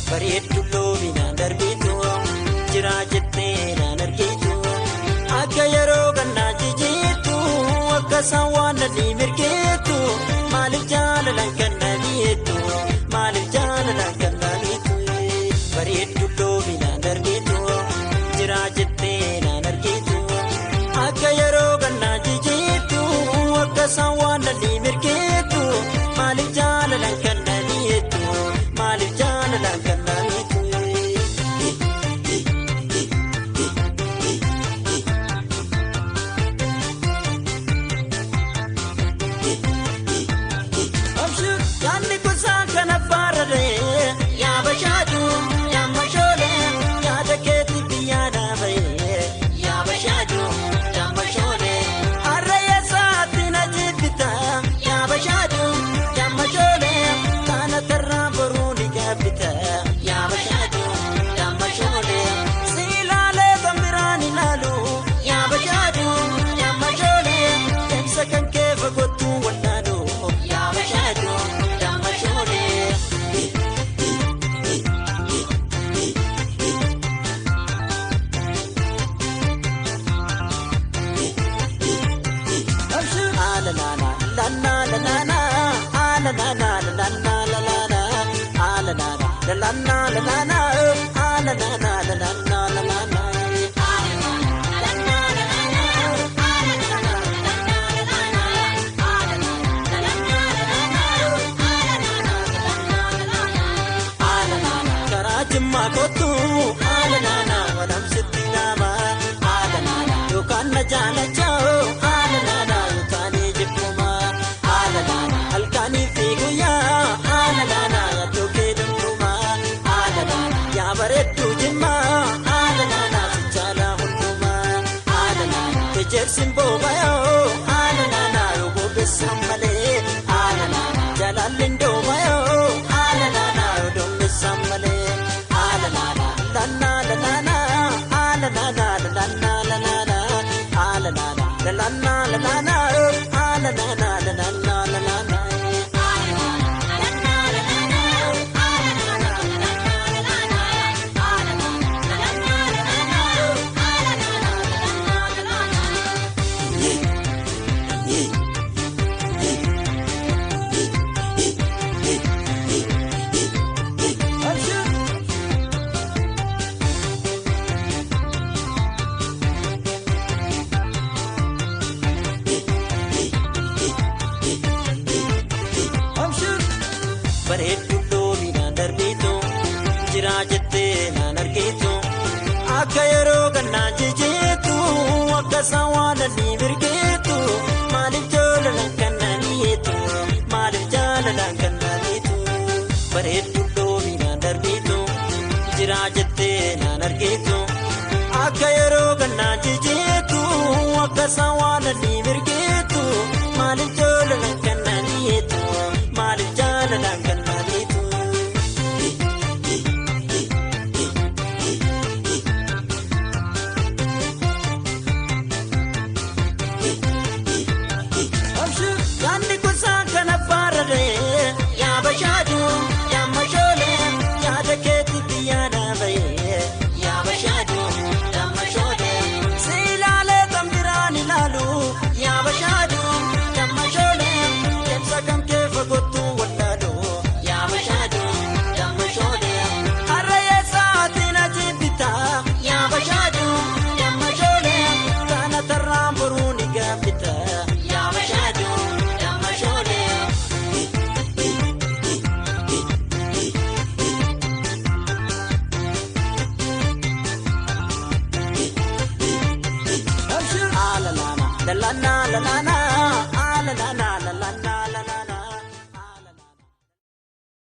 Bareedduu loominaan darbitu jira jettee naan argitu akka yeroo gannaa jijjiirtu akka saawwan nadhii mirgeetu maaliif jaalalaan kan nadhiitu maaliif jaalalaan kan nadhiitu. Bareedduu loominaan darbitu jira jettee naan argitu akka yeroo gannaa jijjiirtu akka saawwan nadhii mirgeetu maaliif jaalalaan kan nadhiitu maaliif jaalalaan kan nadhiitu. Yaanni kuusaa kana faararee yaa bashaadu yaa mashoolee yaada keetii biyyaa dhaabee yaa bashaadu yaa mashoolee harree saati na jibbita yaa bashaadu yaa mashoolee kana tarraa boruu ni gaabbita yaa bashaadu yaa mashoolee si ilaalee bambiraan ilaalu yaa bashaadu yaa mashoolee deemsa kan kee fagootu wallaalu yaa bashaadu yaa mashoolee. Karaa jimmaa kottu haala naannaa walamsitti nama haala naannaa yookaan na jaalachaa haala naannaa yookaan ijibbumaa haala naannaa halkanii fi guyyaa haala naannaa yaaddoo kee dundumaa haala naannaa yaa bareedduu jimmaa haala naannaa sichaala hundumaa haala naannaa ejersin boobayoo haala naannaa yoo bobeessan malee haala naannaa jaalalli ndoobayoo haala naannaa yoo dombeessan malee. Bareedduu loominaan darbitu jira jettee naan argitu akka yeroo gannaa jijjiirtu akka saawwan nadhii mirgeetu maaliif jaalalaan kan nadhiitu maaliif jaalalaan kan nadhiitu. Bareedduu loominaan darbitu jira jettee naan argitu akka yeroo gannaa jijjiirtu akka saawwan nadhii mirgeetu maaliif jaalalaan kan nadhiitu maaliif jaalalaan kan nadhiitu. Yaanni kuusaa kana faararee yaa bashaadu yaa mashoolee yaada keetii biyyaa dhaabee yaa bashaadu yaa mashoolee si ilaalee tambiraan ilaalu yaa bashaadu yaa mashoolee deemsa kan kee fagootu wallaalu yaa bashaadu yaa mashoolee harree saati na jibbita yaa bashaadu yaa mashoolee kana tarraan boruu ni gaabbita yaa bashaadu yaa mashoolee. La la la la la.